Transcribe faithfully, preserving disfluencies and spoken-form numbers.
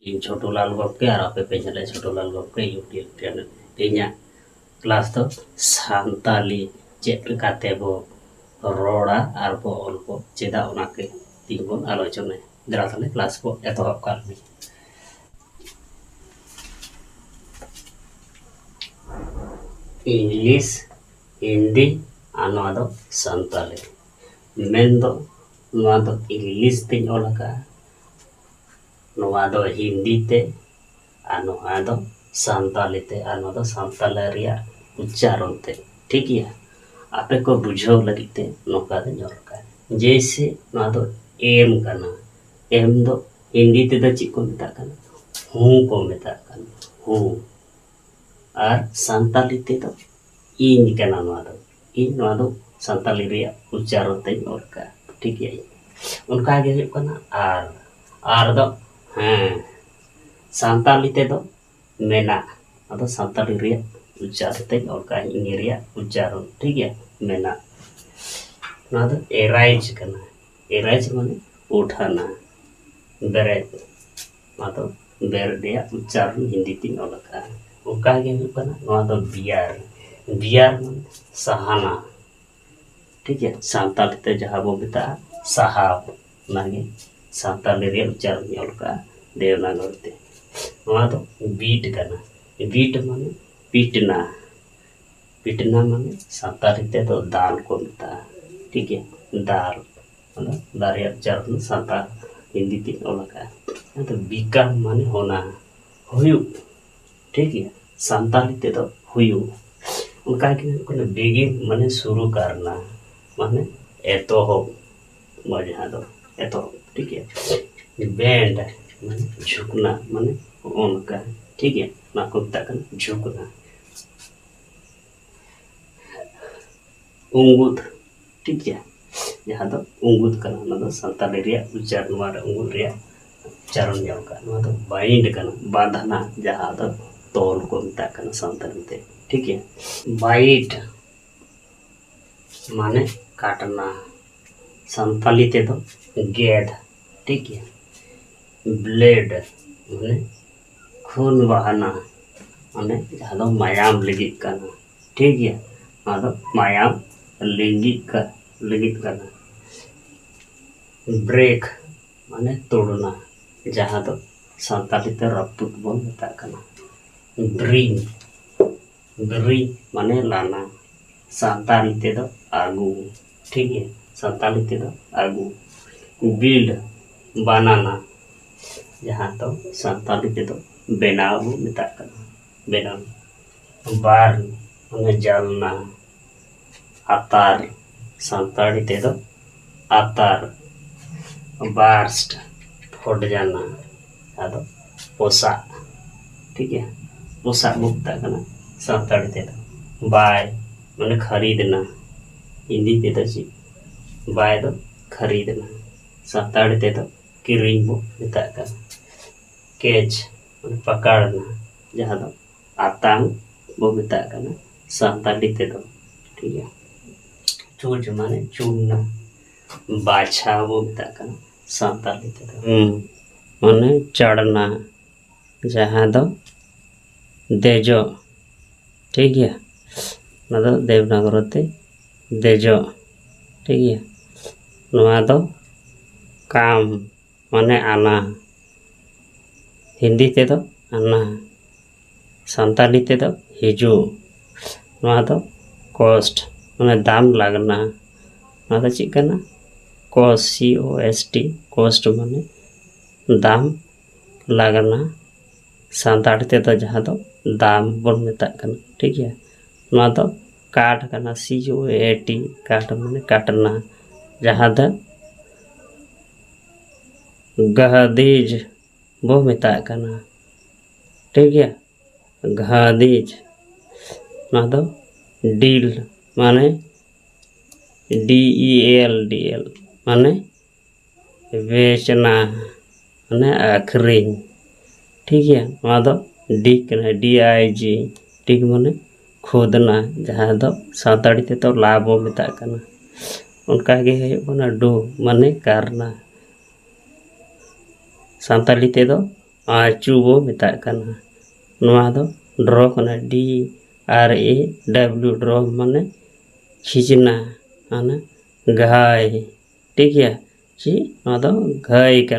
ᱤᱧ ᱪᱷᱳᱴᱩᱞᱟᱞ ᱜᱚᱢᱠᱮ ᱟᱨ ᱟᱯᱮ ᱯᱮ ᱧᱮᱞᱮᱫ ᱪᱷᱳᱴᱩᱞᱟᱞ ᱜᱚᱢᱠᱮ YouTube channel᱾ ᱤᱧᱟᱹᱜ ᱠᱞᱟᱥ ᱫᱚ ᱥᱟᱱᱛᱟᱞᱤ ᱪᱮᱫ ᱞᱮᱠᱟᱛᱮ ᱵᱚ ᱨᱚᱲᱟ ᱟᱨ ᱵᱚ ᱚᱞ ᱵᱚ ᱪᱮᱫᱟ, ᱚᱱᱟ ᱜᱮ ᱛᱮᱦᱮᱧ ᱵᱚᱱ ᱟᱞᱳᱪᱚᱱᱟᱭᱟ᱾ ᱫᱮᱞᱟ ᱛᱟᱦᱞᱮ ᱠᱞᱟᱥ ᱵᱚ ᱮᱛᱚᱦᱚᱵ ᱠᱟᱜ ᱞᱮᱜᱮ᱾ ᱤᱝᱞᱤᱥ, ᱦᱤᱱᱫᱤ ᱟᱨ ᱱᱚᱣᱟ ᱫᱚ ᱥᱟᱱᱛᱟᱞᱤ᱾ ᱢᱮᱱᱫᱚ ᱱᱚᱣᱟ ᱫᱚ ᱤᱝᱞᱤᱥ ᱛᱤᱧ ᱚᱞ ᱟᱠᱟᱫᱼᱟ, ᱱᱚᱣᱟ ᱫᱚ ᱦᱤᱱᱫᱤ ᱛᱮ, ᱟᱨ ᱱᱚᱣᱟ ᱫᱚ ᱥᱟᱱᱛᱟᱞᱤ ᱛᱮ, ᱟᱨ ᱱᱚᱣᱟ ᱫᱚ ᱥᱟᱱᱛᱟᱞᱤ ᱨᱮᱭᱟᱜ ᱩᱪᱪᱟᱨᱚᱱ ᱛᱮ᱾ ᱴᱷᱤᱠ ᱜᱮᱭᱟ? ᱟᱯᱮ ᱠᱚ ᱵᱩᱡᱷᱟᱹᱣ ᱞᱟᱹᱜᱤᱫ ᱛᱮ ᱱᱚᱝᱠᱟ ᱫᱚᱧ ᱚᱞ ᱟᱠᱟᱫᱼᱟ᱾ ᱡᱮᱭᱥᱮ ᱱᱚᱣᱟ ᱫᱚ ᱮᱢ ᱠᱟᱱᱟ᱾ ᱮᱢ ᱫᱚ ᱦᱤᱱᱫᱤ ᱛᱮᱫᱚ ᱪᱮᱫ ᱠᱚ ᱢᱮᱛᱟᱜ ᱠᱟᱱᱟ? ᱦᱩᱸ ᱠᱚ ᱢᱮᱛᱟᱜ ᱠᱟᱱᱟ, ᱦᱩᱸ᱾ ᱟᱨ ᱥᱟᱱᱛᱟᱞᱤ ᱛᱮᱫᱚ ᱤᱧ ᱠᱟᱱᱟ ᱱᱚᱣᱟ ᱫᱚ᱾ ᱤᱧ ᱱᱚᱣᱟ ᱫᱚ ᱥᱟᱱᱛᱟᱞᱤ ᱨᱮᱭᱟᱜ ᱩᱪᱪᱟᱨᱚᱱ ᱛᱮᱧ ᱚᱞ ᱠᱟᱜᱼᱟ᱾ ᱴᱷᱤᱠ ᱜᱮᱭᱟ? ᱚᱱᱠᱟ ᱜᱮ ᱦᱩᱭᱩᱜ ᱠᱟᱱᱟ ᱟᱨ᱾ ᱟᱨ ᱫᱚ, ᱦᱮᱸ, ᱥᱟᱱᱛᱟᱞᱤ ᱛᱮᱫᱚ ᱢᱮᱱᱟᱜ᱾ ᱟᱫᱚ ᱥᱟᱱᱛᱟᱲᱤ ᱨᱮᱭᱟᱜ ᱩᱪᱪᱟᱨᱚᱱ ᱛᱮᱧ ᱚᱞ ᱠᱟᱜᱼᱟ, ᱤᱧ ᱨᱮᱭᱟᱜ ᱩᱪᱪᱟᱨᱚᱱ, ᱴᱷᱤᱠ ᱜᱮᱭᱟ, ᱢᱮᱱᱟᱜ᱾ ᱱᱚᱣᱟ ᱫᱚ ᱮᱨᱟᱭᱤᱡᱽ ᱠᱟᱱᱟ᱾ ᱮᱨᱟᱭᱤᱡᱽ ᱢᱟᱱᱮ ᱩᱴᱷᱟᱹᱱᱟ, ᱵᱮᱨᱮᱫ᱾ ᱱᱚᱣᱟ ᱫᱚ ᱵᱮᱨᱮᱫ ᱨᱮᱭᱟᱜ ᱩᱪᱪᱟᱨᱚᱱ ᱦᱤᱱᱫᱤ ᱛᱤᱧ ᱚᱞ ᱟᱠᱟᱫᱼᱟ᱾ ᱚᱱᱠᱟ ᱜᱮ ᱦᱩᱭᱩᱜ ᱠᱟᱱᱟ, ᱱᱚᱣᱟ ᱫᱚ ᱵᱤᱭᱟᱨ᱾ ᱵᱤᱭᱟᱨ ᱢᱟᱱᱮ ᱥᱟᱦᱟᱱᱟ, ᱴᱷᱤᱠ ᱜᱮᱭᱟ? ᱥᱟᱱᱛᱟᱲᱤ ᱛᱮ ᱡᱟᱦᱟᱸ ᱵᱚ ᱢᱮᱛᱟᱜᱼᱟ ᱥᱟᱦᱟᱣ, ᱚᱱᱟᱜᱮ ᱥᱟᱱᱛᱟᱲᱤ ᱨᱮᱭᱟᱜ ᱩᱪᱪᱟᱨᱚᱱ ᱤᱧ ᱚᱞ ᱠᱟᱜᱼᱟ ᱫᱮᱵᱽᱱᱟᱜᱚᱨᱤ ᱛᱮ᱾ ᱱᱚᱣᱟ ᱫᱚ ᱵᱤᱴ ᱠᱟᱱᱟ᱾ ᱵᱤᱴ ᱢᱟᱱᱮ ᱯᱤᱴᱱᱟ᱾ ᱯᱤᱴᱱᱟ ᱢᱟᱱᱮ ᱥᱟᱱᱛᱟᱲᱤ ᱛᱮᱫᱚ ᱫᱟᱞ ᱠᱚ ᱢᱮᱛᱟᱜᱼᱟ, ᱴᱷᱤᱠ ᱜᱮᱭᱟ? ᱫᱟᱞ, ᱚᱱᱟ ᱫᱟᱞ ᱨᱮᱭᱟᱜ ᱩᱪᱪᱟᱨᱚᱱ ᱥᱟᱱᱛᱟᱲ ᱦᱤᱱᱫᱤ ᱛᱤᱧ ᱚᱞ ᱟᱠᱟᱫᱼᱟ᱾ ᱟᱫᱚ ᱵᱤᱠᱟᱢ ᱢᱟᱱᱮ ᱦᱳᱱᱟ, ᱦᱩᱭᱩᱜ, ᱴᱷᱤᱠ ᱜᱮᱭᱟ? ᱥᱟᱱᱛᱟᱲᱤ ᱛᱮᱫᱚ ᱦᱩᱭᱩᱜ᱾ ᱚᱱᱠᱟ ᱜᱮ ᱦᱩᱭᱩᱜ ᱠᱟᱱᱟ ᱵᱮᱜᱤᱱ ᱢᱟᱱᱮ ᱥᱩᱨᱩ ᱠᱟᱨᱱᱟ, ᱢᱟᱱᱮ ᱮᱛᱚᱦᱚᱵ, ᱱᱚᱣᱟ ᱡᱟᱦᱟᱸ ᱫᱚ ᱮᱛᱚᱦᱚᱵ, ᱴᱷᱤᱠ ᱜᱮᱭᱟ? ᱵᱮᱱᱰ ᱢᱟᱱᱮ ᱡᱷᱩᱠᱱᱟ, ᱢᱟᱱᱮ ᱦᱚᱸᱜᱼᱚ ᱱᱚᱝᱠᱟ, ᱴᱷᱤᱠ ᱜᱮᱭᱟ? ᱚᱱᱟ ᱠᱚ ᱢᱮᱛᱟᱜ ᱠᱟᱱᱟ ᱡᱷᱩᱠᱱᱟ᱾ ᱩᱸᱜᱩᱫ, ᱴᱷᱤᱠ ᱜᱮᱭᱟ, ᱡᱟᱦᱟᱸ ᱫᱚ ᱩᱸᱜᱩᱫ ᱠᱟᱱᱟ, ᱚᱱᱟ ᱫᱚ ᱥᱟᱱᱛᱟᱲᱤ ᱨᱮᱭᱟᱜ ᱩᱪᱪᱟᱨ, ᱱᱚᱣᱟ ᱨᱮ ᱩᱸᱜᱩᱫ ᱨᱮᱭᱟᱜ ᱩᱪᱪᱟᱨᱚᱱ ᱧᱟᱢ ᱠᱟᱜᱼᱟ᱾ ᱱᱚᱣᱟ ᱫᱚ ᱵᱟᱭᱤᱱᱰ ᱠᱟᱱᱟ, ᱵᱟᱸᱫᱷᱱᱟ, ᱡᱟᱦᱟᱸ ᱫᱚ ᱛᱚᱞ ᱠᱚ ᱢᱮᱛᱟᱜ ᱠᱟᱱᱟ ᱥᱟᱱᱛᱟᱲᱤ ᱛᱮ, ᱴᱷᱤᱠ ᱜᱮᱭᱟ᱾ ᱵᱟᱭᱤᱴ ᱢᱟᱱᱮ ᱠᱟᱴᱱᱟ, ᱥᱟᱱᱛᱟᱲᱤ ᱛᱮᱫᱚ ᱜᱮᱫ, ᱴᱷᱤᱠ ᱜᱮᱭᱟ᱾ ᱵᱞᱮᱰ, ᱢᱟᱱᱮ ᱠᱷᱩᱱ ᱵᱟᱦᱟᱱᱟ, ᱢᱟᱱᱮ ᱡᱟᱦᱟᱸ ᱫᱚ ᱢᱟᱭᱟᱢ ᱞᱤᱸᱜᱤᱜ ᱠᱟᱱᱟ, ᱴᱷᱤᱠ ᱜᱮᱭᱟ, ᱚᱱᱟ ᱫᱚ ᱢᱟᱭᱟᱢ ᱞᱤᱸᱜᱤᱜ ᱠᱟ ᱞᱤᱸᱜᱤᱜ ᱠᱟᱱᱟ᱾ ᱵᱨᱮᱠ ᱢᱟᱱᱮ ᱛᱩᱲᱱᱟ, ᱡᱟᱦᱟᱸ ᱫᱚ ᱥᱟᱱᱛᱟᱲᱤ ᱛᱮ ᱨᱟᱹᱯᱩᱫ ᱵᱚᱱ ᱢᱮᱛᱟᱜ ᱠᱟᱱᱟ᱾ ᱵᱨᱤᱧ ᱵᱨᱤᱧ ᱢᱟᱱᱮ ᱞᱟᱱᱟ, ᱥᱟᱱᱛᱟᱲᱤ ᱛᱮᱫᱚ ᱟᱹᱜᱩ, ᱴᱷᱤᱠ ᱜᱮᱭᱟ, ᱥᱟᱱᱛᱟᱲᱤ ᱛᱮᱫᱚ ᱟᱹᱜᱩ᱾ ᱵᱤᱞᱰ ᱵᱟᱱᱟᱱᱟ, ᱡᱟᱦᱟᱸ ᱫᱚ ᱥᱟᱱᱛᱟᱲᱤ ᱛᱮᱫᱚ ᱵᱮᱱᱟᱣ ᱵᱚ ᱢᱮᱛᱟᱜ ᱠᱟᱱᱟ, ᱵᱮᱱᱟᱣ᱾ ᱵᱟᱨ ᱢᱟᱱᱮ ᱡᱟᱞᱱᱟ, ᱟᱛᱟᱨ, ᱥᱟᱱᱛᱟᱲᱤ ᱛᱮᱫᱚ ᱟᱛᱟᱨ᱾ ᱵᱟᱨᱥᱴ ᱯᱷᱚᱰᱡᱟᱱᱟ, ᱟᱫᱚ ᱯᱚᱥᱟᱜ, ᱴᱷᱤᱠ ᱜᱮᱭᱟ, ᱯᱚᱥᱟᱜ ᱵᱚ ᱢᱮᱛᱟᱜ ᱠᱟᱱᱟ ᱥᱟᱱᱛᱟᱲᱤ ᱛᱮᱫᱚ᱾ ᱵᱟᱭ ᱢᱟᱱᱮ ᱠᱷᱟᱹᱨᱤᱫ ᱮᱱᱟ, ᱦᱤᱱᱫᱤ ᱛᱮᱫᱚ ᱪᱮᱫ? ᱵᱟᱭ ᱫᱚ ᱠᱷᱟᱹᱨᱤᱫ ᱮᱱᱟ, ᱥᱟᱱᱛᱟᱲᱤ ᱛᱮᱫᱚ ᱠᱤᱨᱤᱧ ᱵᱚ ᱢᱮᱛᱟᱜ ᱠᱟᱱᱟ᱾ ᱠᱮᱪ ᱢᱟᱱᱮ ᱯᱟᱠᱟᱲ ᱮᱱᱟ, ᱡᱟᱦᱟᱸ ᱫᱚ ᱟᱛᱟᱝ ᱵᱚ ᱢᱮᱛᱟᱜ ᱠᱟᱱᱟ ᱥᱟᱱᱛᱟᱲᱤ ᱛᱮᱫᱚ, ᱴᱷᱤᱠ ᱜᱮᱭᱟ᱾ ᱪᱩᱡ ᱢᱟᱱᱮ ᱪᱩᱱᱱᱟ, ᱵᱟᱪᱷᱟᱣ ᱵᱚ ᱢᱮᱛᱟᱜ ᱠᱟᱱᱟ ᱥᱟᱱᱛᱟᱲᱤ ᱛᱮᱫᱚ᱾ ᱦᱩᱸ, ᱢᱟᱱᱮ ᱪᱟᱲᱱᱟ, ᱡᱟᱦᱟᱸ ᱫᱚ ᱫᱮᱡᱚᱜ, ᱴᱷᱤᱠ ᱜᱮᱭᱟ᱾ ᱚᱱᱟ ᱫᱚ ᱫᱮᱵᱽᱱᱟᱜᱚᱨᱤ ᱛᱮ ᱫᱮᱡᱚᱜ, ᱴᱷᱤᱠ ᱜᱮᱭᱟ᱾ ᱱᱚᱣᱟ ᱫᱚ ᱠᱟᱢ ᱢᱟᱱᱮ ᱟᱱᱟ, ᱦᱤᱱᱫᱤ ᱛᱮᱫᱚ ᱟᱱᱟ, ᱥᱟᱱᱛᱟᱲᱤ ᱛᱮᱫᱚ ᱦᱤᱡᱩᱜ᱾ ᱱᱚᱣᱟ ᱫᱚ ᱠᱚᱥᱴ ᱢᱟᱱᱮ ᱫᱟᱢ ᱞᱟᱜᱽᱱᱟ᱾ ᱱᱚᱣᱟ ᱫᱚ ᱪᱮᱫ ᱠᱟᱱᱟ? ᱠᱚᱥ, ᱥᱤ ᱳ ᱮᱥ ᱴᱤ, ᱠᱚᱥᱴ ᱢᱟᱱᱮ ᱫᱟᱢ ᱞᱟᱜᱽᱱᱟ, ᱥᱟᱱᱛᱟᱲᱤ ᱛᱮᱫᱚ ᱡᱟᱦᱟᱸ ᱫᱚ ᱫᱟᱢ ᱵᱚᱱ ᱢᱮᱛᱟᱜ ᱠᱟᱱᱟ, ᱴᱷᱤᱠ ᱜᱮᱭᱟ᱾ ᱱᱚᱣᱟ ᱫᱚ ᱠᱟᱴ ᱠᱟᱱᱟ, ᱥᱤ ᱳ ᱮ ᱴᱤ, ᱠᱟᱴ ᱢᱟᱱᱮ ᱠᱟᱴᱱᱟ, ᱡᱟᱦᱟᱸ ᱫᱚ ᱜᱟᱦᱫᱤᱡ ᱵᱚ ᱢᱮᱛᱟᱜ ᱠᱟᱱᱟ, ᱴᱷᱤᱠ ᱜᱮᱭᱟ᱾ ᱜᱟᱦᱫᱤᱡ, ᱱᱚᱣᱟ ᱫᱚ ᱰᱤᱞ ᱢᱟᱱᱮ ᱰᱤ ᱤ ᱮᱞ, ᱰᱤ ᱮᱞ ᱢᱟᱱᱮ ᱵᱮᱪᱱᱟ, ᱢᱟᱱᱮ ᱟᱹᱠᱷᱨᱤᱧ, ᱴᱷᱤᱠ ᱜᱮᱭᱟ᱾ ᱱᱚᱣᱟ ᱫᱚ ᱰᱤᱜᱽ ᱠᱟᱱᱟ, ᱰᱤ ᱟᱭ ᱡᱤ, ᱰᱤᱜᱽ ᱢᱟᱱᱮ ᱠᱷᱳᱫᱽᱱᱟ, ᱡᱟᱦᱟᱸ ᱫᱚ ᱥᱟᱱᱛᱟᱲᱤ ᱛᱮᱫᱚ ᱞᱟ ᱵᱚ ᱢᱮᱛᱟᱜ ᱠᱟᱱᱟ᱾ ᱚᱱᱠᱟ ᱜᱮ ᱦᱩᱭᱩᱜ ᱠᱟᱱᱟ ᱰᱩ ᱢᱟᱱᱮ ᱠᱟᱨᱱᱟ, ᱥᱟᱱᱛᱟᱲᱤ ᱛᱮᱫᱚ ᱟᱪᱩ ᱵᱚ ᱢᱮᱛᱟᱜ ᱠᱟᱱᱟ᱾ ᱱᱚᱣᱟ ᱫᱚ draw ᱠᱟᱱᱟ, D R A W, draw ᱢᱟᱱᱮ ᱠᱷᱤᱪᱱᱟ, ᱢᱟᱱᱮ ᱜᱷᱟᱭ᱾ ᱴᱷᱤᱠ ᱜᱮᱭᱟ, ᱪᱮᱫ ᱱᱚᱣᱟ ᱫᱚ ᱜᱷᱟᱭ ᱠᱟᱱᱟ᱾